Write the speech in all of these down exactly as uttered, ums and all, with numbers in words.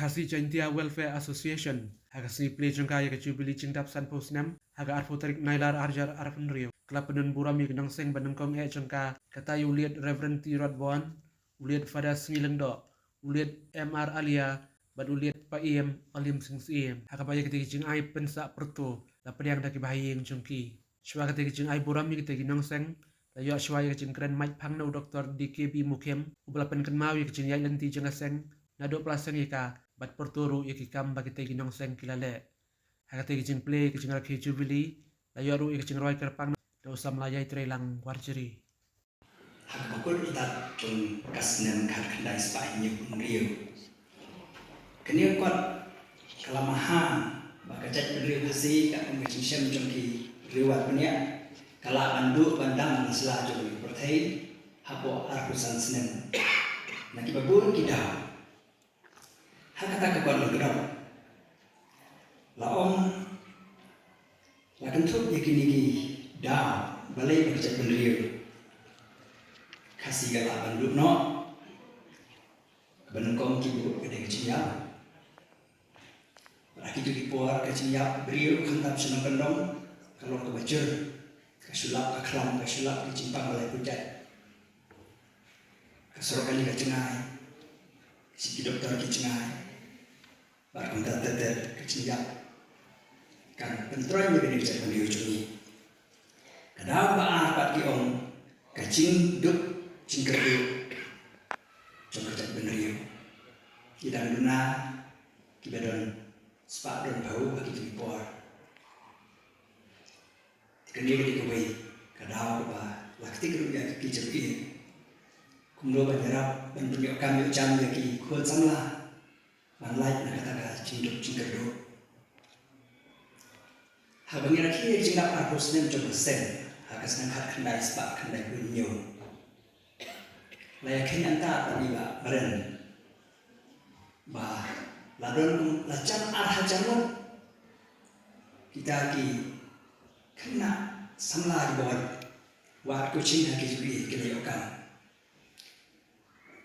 Khasi Jaintia Welfare Association ha ka sngi plie jong ka ïa ka Jubilee jingdap sanphew snem ha ka arphew tarik Nailar arhajar arphew hynriew ka la pynbun burom ïa ki nongseng ba nyngkong eh jong ka, kata ïa u Liet Reverend T Rodborn, u Liet Father Sngi Lyngdoh, u Liet M R Alia bad u Liet Paiem Alim Sing Siem. Ha kaba ïa kata ki jingai pynsah pyrto la pdiang da ki bahaïing jong ki. Shuwa kata ki jingai burom ïa kata ki nongseng, la ïoh shuwa ïa ka jingkren mait phang na u Doktor D K B Mukhim, uba la pynkynmaw ïa ka jingïaid lynti jong ka seng naduh ba la seng ïa ka, bad pyrto ruh ïa ki kam ba kata ki nongseng ki la leh. Ha kata ki jingplie ïa ka jingrakhe Jubilee, la ïoh ruh ïa ka jingrwai kyrpang na u samla ïai treilang Warjri. Ha kaba kut ïa ka jong ka snem khatkhyndai spah hynñiew phew hynriew, kane ka kot ka la maham ba ka jaitbynriew Khasi ka kum ka jingshem jong ki riew wat bniah ka lah ban duh ban dam na sla jong ka pyrthei hapoh arphew san snem. Na kiba bun ki daw ha kata ka kot lyngkdong la ong, la kynthup ïa kine ki daw balei ba ka jaitbynriew Khasi ka lah ban duh noh. Kaba nyngkong ki buh ka dei ka jingïap. Bad ha kito ki por ka jingïap briew khamtam shnong kyndong ka long kaba jur. Ka shu lap ka khlam, ka shu lap ki jingpang ba la pynjah. Ka surok kali ka jngai, shi ki doktor ki jngai, bad kumta ter ter ka jingïap kan pyntroiñ ïa kane ka jaitbynriew jong ngi. Ka daw ba ar pat ki ong ka jingduk jingkyrduh jong ka jaitbynriew. Ki dang duna kiba don spah don phew ha kito ki por. Kane ka dei kawei ka daw kaba la ktik ruh ïa ki jingpyni kumno ban ïarap ban pynïoh kam ïoh jam ïa ki khun samla ban lait na kata ka jingduk jingkyrduh. Haba ngi rakhe ïa ka jingdap arphew snem jong ka seng ha ka snem khatkhyndai spah khyndai phew hynñiew, la ïakheiñ anta bad i Bah Maren ba la don kum la jan ar hajar ngut kita ki khynnah samla kiba wad, wad coaching ha ki jong ki, ki la ïoh kam.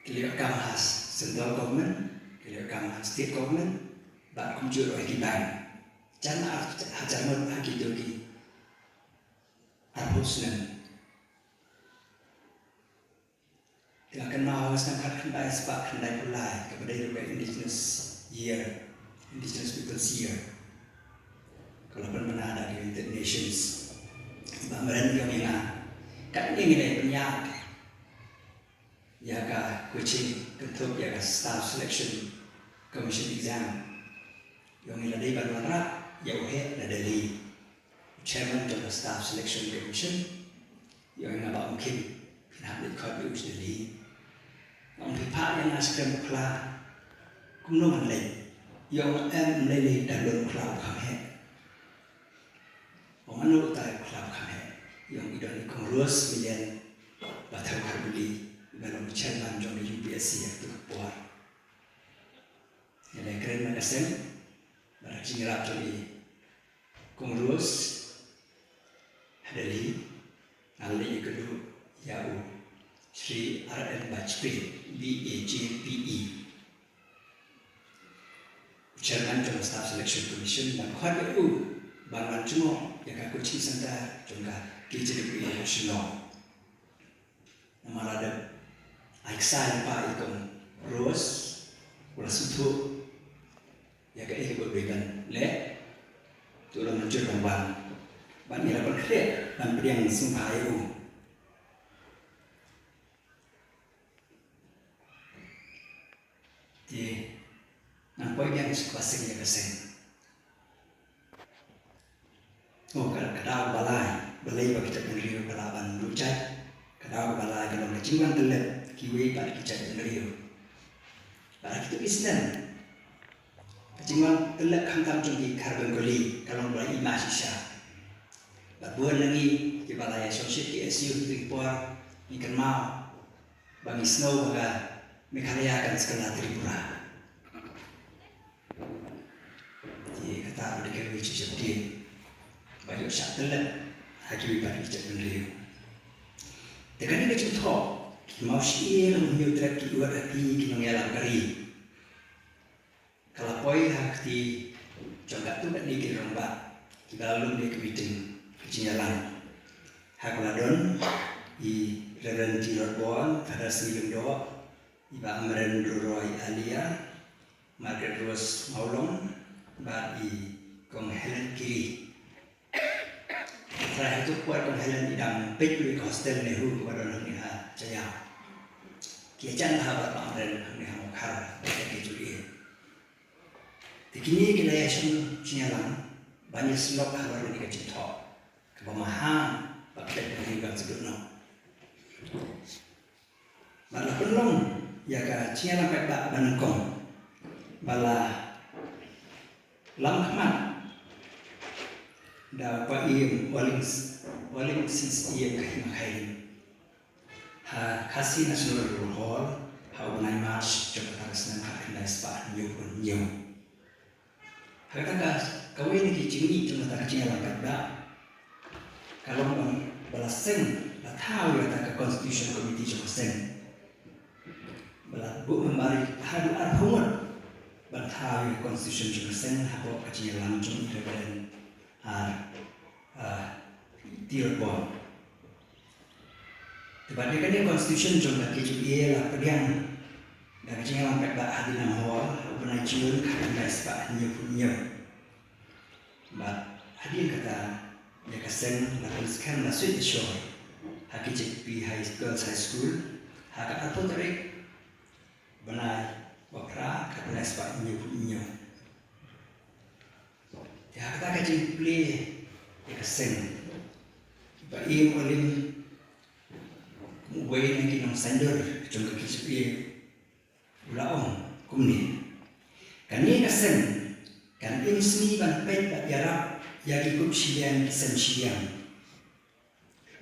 Ki la ïoh kam ha central government, ki la ïoh kam ha state government, bad kumjuh ruh ha ki bank. Jan ar hajar ngut ha kito ki arphew snem. Te nga kynmaw ha ka snem khatkhyndai spah khyndaiphew lai, kaba dei ruh ka Indigenous Year, Indigenous Peoples Year, ka la pynbna da ka United Nations. Bah Maren i ong ïa nga, katne ngin ïa pynïaid ïa ka coaching kynthup ïa ka Staff Selection Commission exam. I ong ïa lade ban wanrah ïa u heh na Delhi, u chairman jong ka Staff Selection Commission. I ong ïa nga, Bah Mukhim, phin hap leit khot ïa u sha Delhi. Nga ong, phi phah ïa nga sha kyrdan bakla, kumno ngan leit? I ong, em, ym lei lei, dang don bakla ba kham heh. Ong, mano utai u bakla ba kham heh? I ong, i don i Kong Rose Millian ba thew Kharkuli, iba long chairman jong ka U P S C ha kato ka por. Nga la kren na ka seng bad ka jingïarap jong i Kong Rose ha Delhi, nga la leit ïakynduh ïa u Shri R N Bajpayee, B A J P E, u chairman jong ka Staff Selection Commission, ban khot ïa u ban wan jngoh ïa ka coaching centre jong ka K J W A ha Shillong. Namar la dep ai ksai lypa i Kong Rose, u la sngewthuh ïa kaei kaba u dei ban leh, te u la mynjur ban wan, ban ïarap ban khreh ban pdiang sngewbha ïa u. Te ngan poi biang sha kaba seng ïa ka seng. Oh, ka, ka daw kaba lai, balei ba ki jaitbynriew ka lah ban duh jait. Ka daw kaba lai ka long ka jingwan tyllep kiwei pat ki jaitbynriew. Bad ha kito ki snem, ka jingwan tyllep khamtam jong ki Khar Bengali ka long ba la i ma shisha. Bad bun na ngi kiba la ïa shongshit ki S U ha kito ki por, ngi kynmaw ba ngi sngew ba ka Meghalaya kan sa kylla Tripura. Te kata ka dei kawei ka jingsheptieng ba ïoh shah tyllep ha kiwei pat ki jaitbynriew. Te kane ka jingthoh, ki mawshyieng hynñiew tret ki wad ha ki, ki nongïalam ka ri. Ka la poi ha kti jong katto katne ki rangbah kiba la lum ïa ka meeting ka jingïalang. Ha ka la don i Reverend T. Rodborn, Father C. Lyngdoh, i Bah Amren Ruroi Alia, Margaret Rose Mawlong, bad i Kong Helen Kiri. Trai ha tu kwai Kong Helen i dang peit ruh ïa ka hostel NEHU kaba don hangne ha Jaiaw. Ki ïajan bha bad Bah Amren hangne ha Mawkhar, bad ïa ki juh ïa. Te kine ki la ïashim jingïalang ban ïasnoh halor kane ka jingthoh kaba maham bad ka dei ka jingkam sdang noh. Bad la pynlong ïa ka jingïalang paidbah ba nyngkong ba la lam khmat da u Bah Ïem Ualing, Ualing Sing Syiem ka Hima Khyrim ha Khasi National Hall ha u bnai March jong kata ka snem khatkhyndai spah hynñiewphew hynñiew. Ha kata ka, kawei na ki jingmih jong kata ka jingïalang paidbah ka long ba, ba la seng, la thaw ïa kata ka Constitution Committee jong ka seng. Ba la buh member haduh arphew ngut ban thaw ïa ka Constitution jong ka seng hapoh ka jingïalang jong i Reverend R, ah, T. Rodborn. Te bad ïa kane ka Constitution jong ka K J A la pdiang da ka jingïalang paidbah ha Dinnam Hall ha u bnai June khatkhyndai spah hynñiewphew hynñiew. Bad hadien kata ïa ka seng la pynskhem, la suit ïashoi ha K J P High, Girls High School ha ka arphew tarik bnai ba phra khatkhyndai spah hynñiewphew hynñiew. Te ha kata ka jingplie ïa ka seng, Bah Ïem Ualing, uwei na ki nongsaiñdur jong ka K J P, u la ong kumne: Kane ka seng kan im sni ban peit bad ïarap ïa ki kup shiliang ki sem shiliang.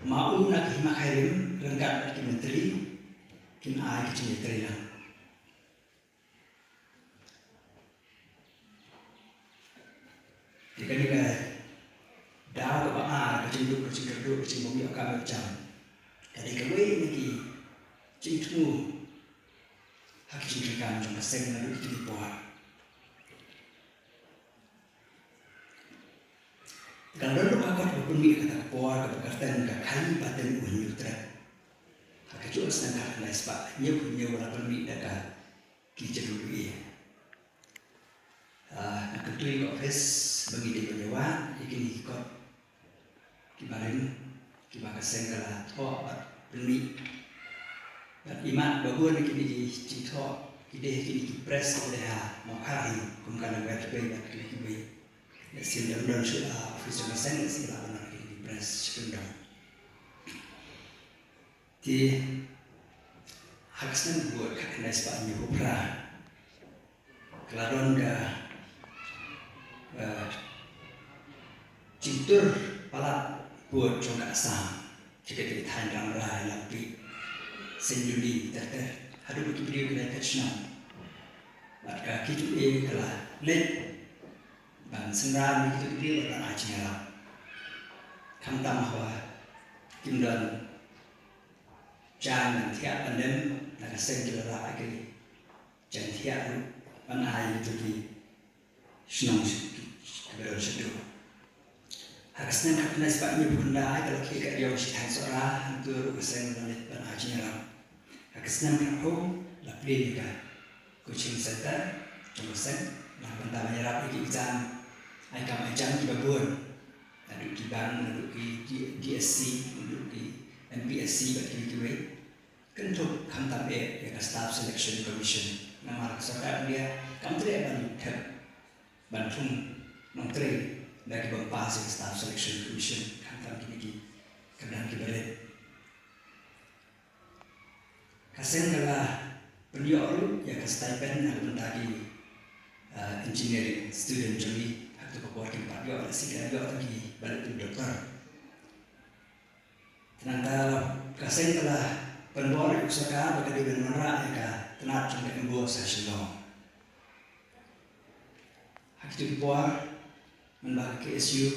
Ma u na ka Hima Khyrim ryngkat bad ki myntri kin ai ka jingïatreilang. Te kane ka daw kaba ar, ka jingduk, ka jingkyrduh, ka jingbym ïoh kam ïoh jam, ka dei kawei na ki jingthmu ha ki jingtrei kam jong ka seng naduh kito ki por. Ka la don ruh ka kot ba pynmih ha kata ka por kaba kyrteng ka Khaii Pateng U Hynñiewtrep. Ha kajuh ka snem khatkhyndai spah hynñiewphew hynñiew la pynmih da ka K J W A. Ah, nga kyntu ïa ka office ba ngi dei ban ïa wad ïa kine ki kot kiba rim kiba ka seng ka la thoh bad pynmih. Bad imat ba bun ïa kine ki jingthoh ki dei ha kine ki press kiba dei ha Mawkhar hi, kum ka Nongwei Tbei bad kine kiwei. Lehse ym don shuh ha office jong ka seng, lehse la ban don ha kine ki press shi kyndong. Te ha ka snem kaba bud khatkhyndai spah hynñiewphew phra ka la don ka, eh, jingtur palat bud jong ka Assam sha kito ki thaiñ Rambrai, Langpih, Seinjuli ter ter, haduh ba ki briew ki la ïaid shnong. Bad ka K J A ka la leit ban synran ïa kito ki briew bad ban ai jingïarap. Khamtam haba kim don jaiñ ban thiah ban dem, na ka seng ki la rah ïa ki jaiñ thiah ruh ban ai ïa kito ki shnong kiba don shaduh. Ha ka snem khatkhyndai spah hynñiewphew khyndai ka la khie ka aïom sha ki thaiñ Sohra, hangto ruh ka seng la leit ban ai jingïarap. Ha ka snem khathynriew la plie ïa ka coaching centre jong ka seng na ka bynta ban ïarap ïa ki exam ai kam ai jam kiba bun, naduh ki bank, naduh ki D-, DSC, naduh ki MPSC bad kiwei kiwei. Kynthup khamtam eh ïa ka Staff Selection Commission, namar ka sorkar India kam treh ban thep ban thung nongtrei da ki bym pass ïa ka Staff Selection Commission, khamtam kine ki kyrdan kiba rit. Ka seng ka la pynïoh ruh ïa ka stipend na ka bynta ki, ah, engineering student jong ngi. Ha kato ka por kim pat ïoh, lehse ki la ïoh tang kiba leit pule doctor. Te nangta ka seng ka la pynbor ïa u sorkar ba ka dei ban wanrah ïa ka tnat jong ka MBOSE ha Shillong. Ha kito ki por, mynba ka K S U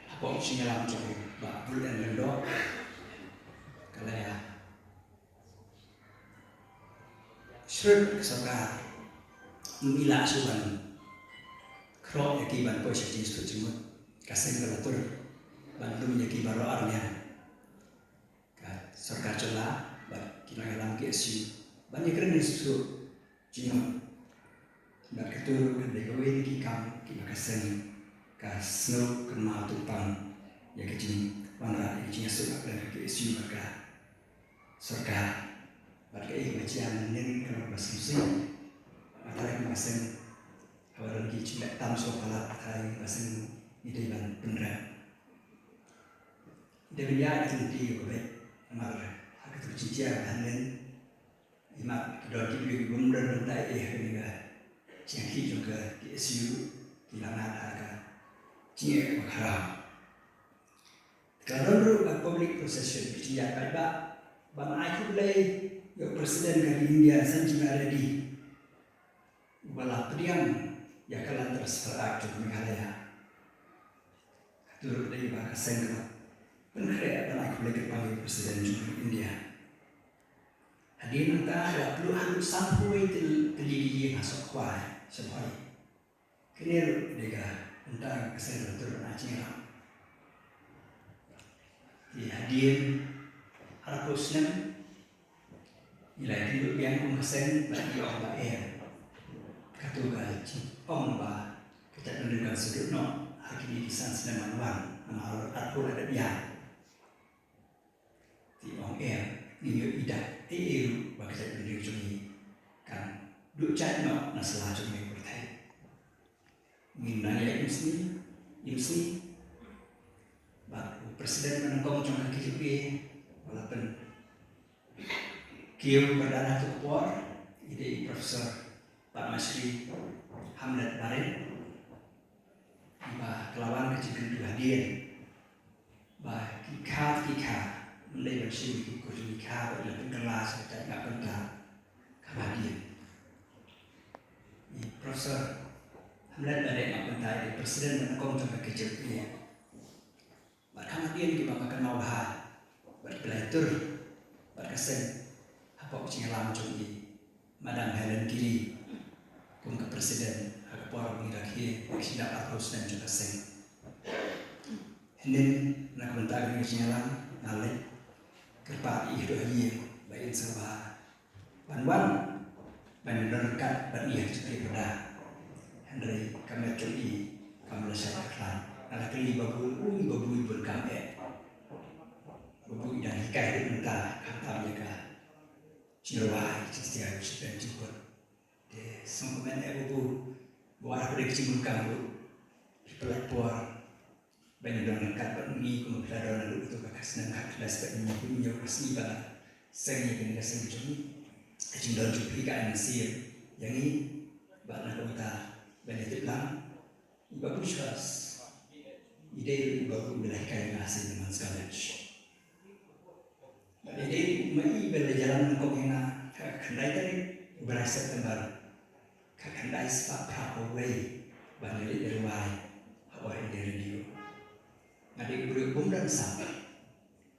hapoh ka jingïalam jong u Bah Abdul N Lyngdoh ka la ïa shrut ka sorkar Ym i lah shuh ban khroh ïa ki ban poi sha jingstad jingmut. Ka seng ka la tur ban lum ïa ki baroh arliang. Ka sorkar jylla bad ki nongïalam K S U ban ïakren ïa shuh shuh jingmut. Bad katu ka dei kawei na ki kam kiba ka seng ka sngew kynmaw tyngpang ïa ka jingwanrah ïa ka jingïasyllok ka K S U bad ka sorkar. Bad kaei kaba jia mynnin ka long ba sngewsih. Haba tharai ka seng, haba don ki jingleh tam sha palat, haba tharai ka seng ngi dei ban pynrem. Ngi dei ban ïaid ki lynti kaba beit namar ha katu ka jingjia ba hynnin, imat ki don ki briew ki bym don bynta ei ha kane ka jingïakhih jong ka K S U, ki la ngat ha ka jingeh kaba khraw. Ka la don ruh ka public procession, ka jingïaid paidbah ban ai khublei ïa u President ka ri India, Sanjima Reddy, uba la pdiang ïa ka Land Transfer Act jong ka Meghalaya. Katu ruh dei ba ka seng ka la pynkhreh ban ai khublei kyrpang ïa u President jong ka ri India. Hadien nangta la pynlut haduh sanphew tylli ki ïing ha Sohkhwai, Sohkhwai. Kane ruh dei ka bynta ka seng ka la tur ban ai jingïarap. Te hadien arphew snem ngi la ïakynduh biang kum ka seng bad ngi ong ba em. Katu ka jingong ba ka jaitbynriew kan sa duh noh ha kine ki san snem ban wan, namar arphew la dep ïaid. Te ong em, ngim ïohi da ei ei ruh ba ka jaitbynriew jong ngi kan duh jait noh na sla jong ngi pyrthei. Ngin nang ïa im sngi, im sngi. Bad u President ba nyngkong jong ka K J P A ba la pynkiew kyrdan ha katu ka por, i dei i Professor Padma Shri Hamlet Barret. Ba ka la wan ka jingkyntu hadien ba ki kha ki kha, ym dei ban shim ki kur ki kha, ba la pynkylla sha ka jaitngap bynta. Ka hadien i Professor Hamlet Barret Ngap Kyntai, i President ba nyngkong jong ka K J P A. Bad ka hadien kiba nga kynmaw bha bad ki la ïatur bad ka seng hapoh ka jingïalam jong i Madam Helen Giri kum ka President ha ka por ba ngi la khie ïa ka shiphew arphew snem jong ka seng. Hynnin na ka bynta kane ka jingïalang nga leit kyrpad ïa i Hynduh Haïing ba in sngewbha ban wan ban ïadon ryngkat bad ngi ha ka jingpyrda. Hynrei ka met jong i kam la shait khlaiñ. Nga la kylli Babu, u ong Babu i bun kam eh. Babu i dang hikai ruh mynta khamtam ïa ka jingrwai, jingstad, jingpynjukut. Te sngewkmen eh Babu, ba wat ha ka dei ka jingdonkam ruh phi pynlait por ban ïadon ryngkat bad ngi kum phi la don naduh kato ka snem khatkhyndai spah hynñiew, hynñiew ka sngi ba la seng ïa kane ka seng jong ngi. Ka jingdon jong phi ka ai mynsiem ïa ngi bad na ka bynta ban ïatip lang. I Babu Shuas i dei ruh i Babu ba la hikai ïa nga ha Saint Edmund's College. Bad i dei ruh ma i ba la ïalam nyngkong ïa nga ha ka khyndai tarik u bnai September, ka khyndai spah phra phew wei, ban ïaleit ïarwai ha All India Radio. Nga dei u briew bym don sap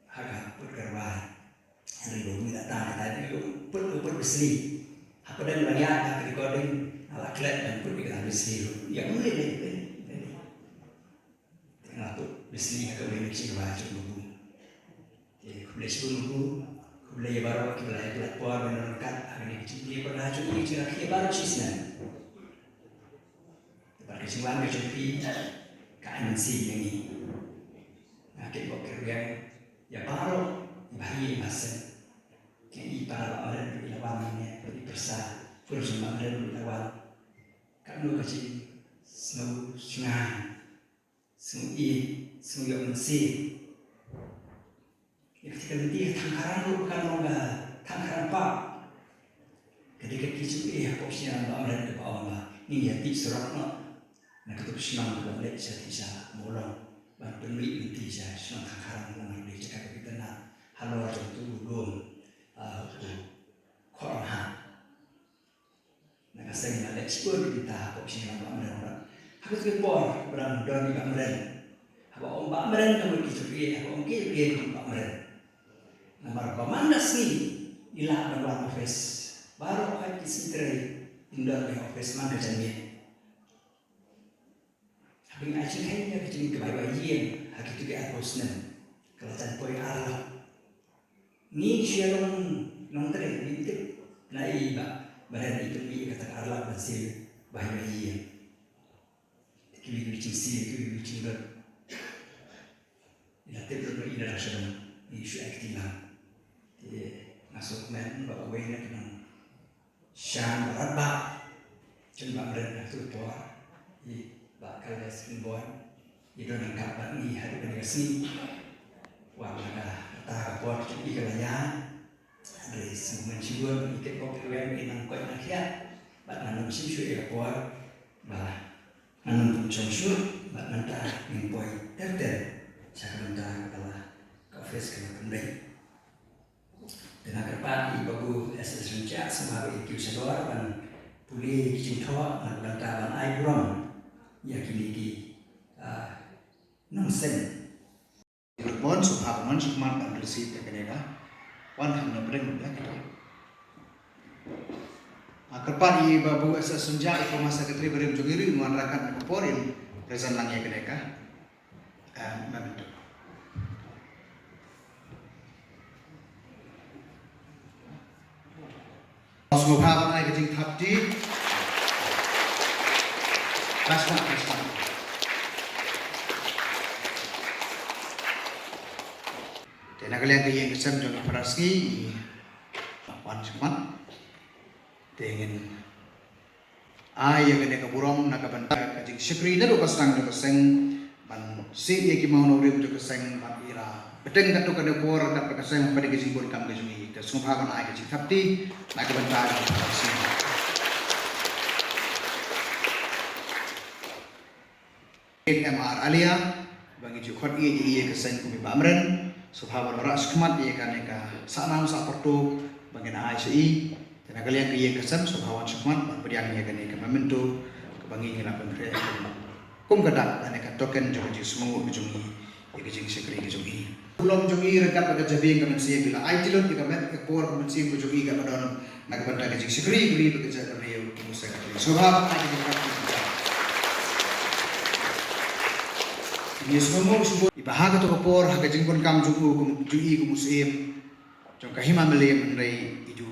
ha ka put ka rwai. Hynrei ba u mih la tang katai, u put, u put Wesley. Hapdeng ba nga ïaid ha ka recording nga la klet ban put ïa ka Wesley ruh. Ïa u lei lei lei. Te nga la put Wesley ha kawei na ki jingrwai jong u Babu. Te khublei shibun Babu, khublei ïa baroh kiba la ïa pynlait por ban don ryngkat ha kane ka jingpule pyrda jong ngi, jingrakhe baroh shisnem. Te bad ka jingwan ka jong phi ka ai mynsiem ïa ngi. Nga kyrpad kyrpad ïa baroh, ïa bahaïing ïa baseng. Nga i para Bah Meren ruh i la wan hangne, i pyrsa, pyrsa Bah Meren ruh i la wan. Katno ka jingsngew shngaiñ, sngew ïeit, sngew ïoh mynsiem. Ïa kata ka lynti ka Thangkharang ruh kan long ka Thangkharang Park. Ka dei ka kti jong i hapoh ka jingïalang Bah Meren kaba ong ba ngin ïa tih surok noh na katu ka shnong kaba leit sha, tih sha Mawlong ban pynmih lynti sha shnong Thangkharang, namar dei jaka kaba itynnad halor jong utu u lum, ah, u Khornghar. Na ka seng la leit shibun ki bynta hapoh ka jingïalang Bah Meren. Ha katu ka por ba dang don i Bah Meren, haba ong Bah Meren ka mut ki jong ki, haba ong ki jong ki ka mut Bah Meren. Namar ba man la sngi i lah ban wan office baroh ha ki sngi trei. Ynda ka office man ka janmiet. Haba ngi ai jingkheiñ ïa ka jingkyrpad ba ïa ha kito ki arphew snem ka la jan poi ar lak. Ngi shu ïa long nongtrei, ngi tip na i ba ba ren i pynmih ïa kata ka ar lak ban siew ba ïa ïa. Kiwei kiwei jingsiew, kiwei kiwei jingdon. I la tip lut ba i la dang shu dang, i shu ai kti lang. Te nga sngewkmen ba uwei na ki nong Shan Bharat Bah, Chen Bah Mren, ha tu por, i Bah Kales Ringbon, i don ryngkat bad ngi haduh kane ka sngi. Wat la ka, kata ka por jong i ka la ïaid, hynrei sngewbha shibun ba ngi kit pop kyrweng, ngi nang koit nang khiah, bad ngan ym shim shuh ïa ka por, ba ngan ym pynshong shuh, bad nangta ngin poi ter ter sha ka bynta kaba la ka office ka la pynbeit. Te nga kyrpad ïa i Babu S S Rynjah, sngewbha ba i kiew shalor ban pule ki jingthoh na ka bynta ban ai burom ïa kine ki, ah, nongseng. Bon, sngewbha ban wan sha khmat ban receive ïa kane ka. Wan kham na pdeng ïa kane. Ah, kyrpad ïa i Babu S S Rynjah, i former secretary barim jong i ruh, wan ryngkat na ka por in present lang ïa kane ka. Ah, memento. Sngewbha ban ai ka jingthap kti. Khublei shibun, khublei shibun. Te na ka liang ka ïing ka sem jong ka para sngi, wan sha khmat. Te ngin ai ïa kane ka burom na ka bynta ka jingshakri naduh ba sdang jong ka seng, ban siew ïa ki mawnongrim jong ka seng, ban ïa la bteng katto katne por katba ka seng, ban pynbeit ka jingbun kam ka jong i. Te sngewbha ban ai ka jingthap kti na ka bynta jong ka seng. M R Alia, ba ngi ju khot ïa i ïa ka seng kum i Bah Mren, sngewbha ban wanrah shakhmat ïa kane ka sahnam sahpyrthok ba ngin ai sha i. Te na ka liang ka ïing ka sem, sngewbha wan shakhmat ban pdiang ïa kane ka memento kaba ngi ngi la pynkhreh kum ka dak lane ka token jong ka jingsngewnguh ka jong i ïa ka jingshakri ka jong i. Ka lum jong i ryngkat bad ka jabieng ka mynsiem, i la aiti lut ïa ka met ka por ka mynsiem ka jong i kaba don na ka bynta ka jingshakri ka ri bad ka jaitbynriew kum u secretary. Sngewbha ban ai ka jingkyrpad. Ngi sngewnguh shibun ba ha kato ka por, ha ka jingbun kam jong u kum, jong i kum u syiem jong ka Hima Mylliem, hynrei i ju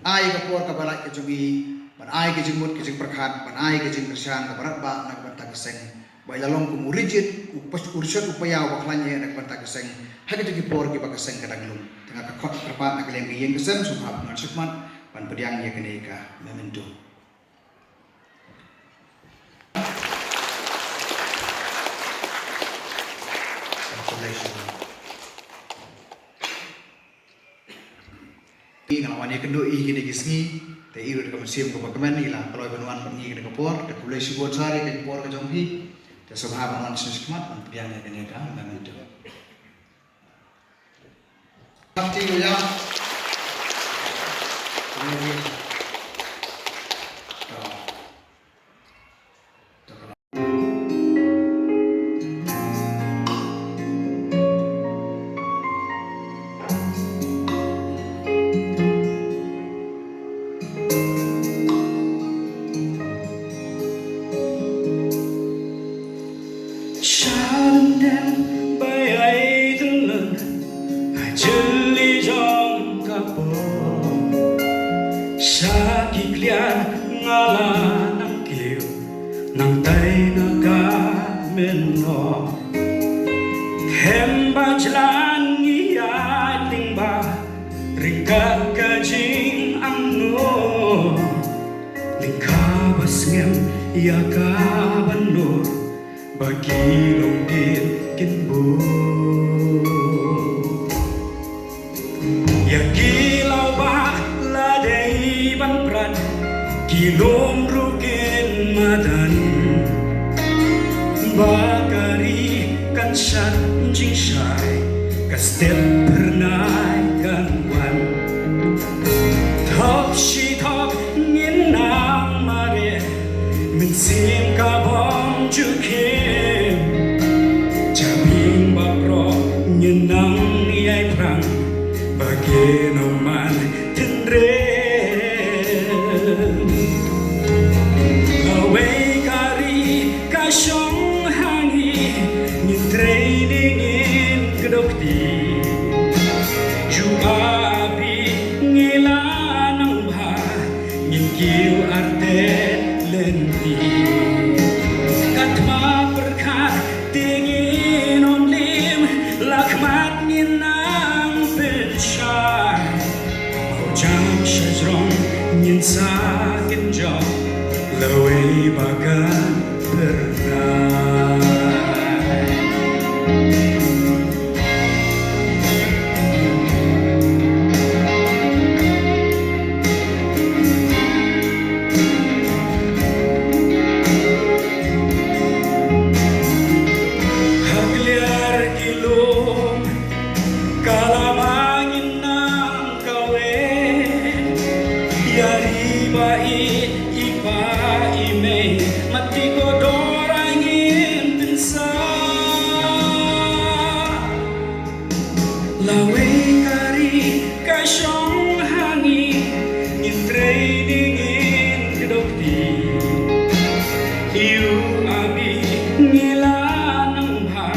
ai ka por kaba lait ka jong i ban ai ka jingmut ka jingpyrkhat, ban ai ka jingkyrshan kaba radbah na ka bynta ka seng. Ba i la long kum u rijit, u pas-, u rijit u païaw ba khlaiñ eh na ka bynta ka seng ha kito ki por kiba ka seng ka dang lum. Te nga kyrpad na ka liang ka ïing ka sem, sngewbha ban wan shakhmat ban pdiang ïa kane ka memento. Congratulations. Ngi nga la wan ïakynduh ïa kine ki sngi, te i ruh da ka mynsiem kaba kmen i la kloi ban wan bad ngi kane ka por, te khublei shibun sha ri ka por ka jong phi, te sngewbha ban wan sha khmat ban pdiang ïa kane ka memento. Party ïa. Sha lyndet ba ïai tylli ha jylli jong ka por, sha ki kliar nga la nang kiew, nangtai na ka mynnor. Them ba jlan ngi ïaid lyngba ryngkat ka jingangnud, lyngkha ba sngem ïa kaba nud ba ki longdien kin bud. Ïa ki law ba la dei ban prat, ki lum ruh kin madan. Ba ka ri kan shad jingshai, ka step phyrnai kan wan. Thok shi thok ngin nang mareh, mynsiem ka bym ju khim. Jabieng baroh ngin nang ïai phrang, ba kin ym man tynrem. Jam shajrong ngin sa kynjok lawei ba kan pyrnai. Ha kliar ki lum ka la ma ngin nang kawei. Ïa ri ba ïeit, i pa i mei, mati ko dor ngin pynsa. Lawei ka ri ka shong ha ngi, ngin trei ne ngin kdew kti. Ïa u abi ngi la nang bha,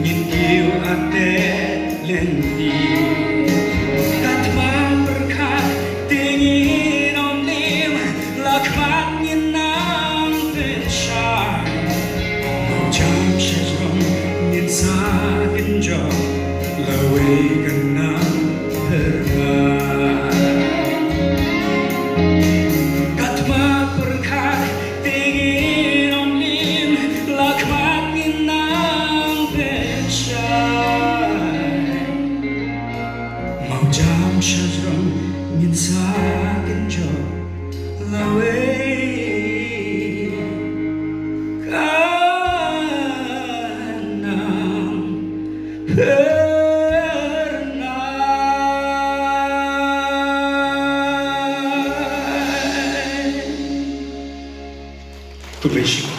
ngin kiew ate lynti. Katba pyrkhat te ngin ym lim, la khmat ngin nang pynshai. Mawjam shajrong ngin sa kynjok lawei kan nang pyrnai. Katba pyrkhat te ngin ym lim, la khmat ngin nang pynshai. Mawjam shajrong ngin sa kynjok lawei kan nang pyrnai. Khublei shibun.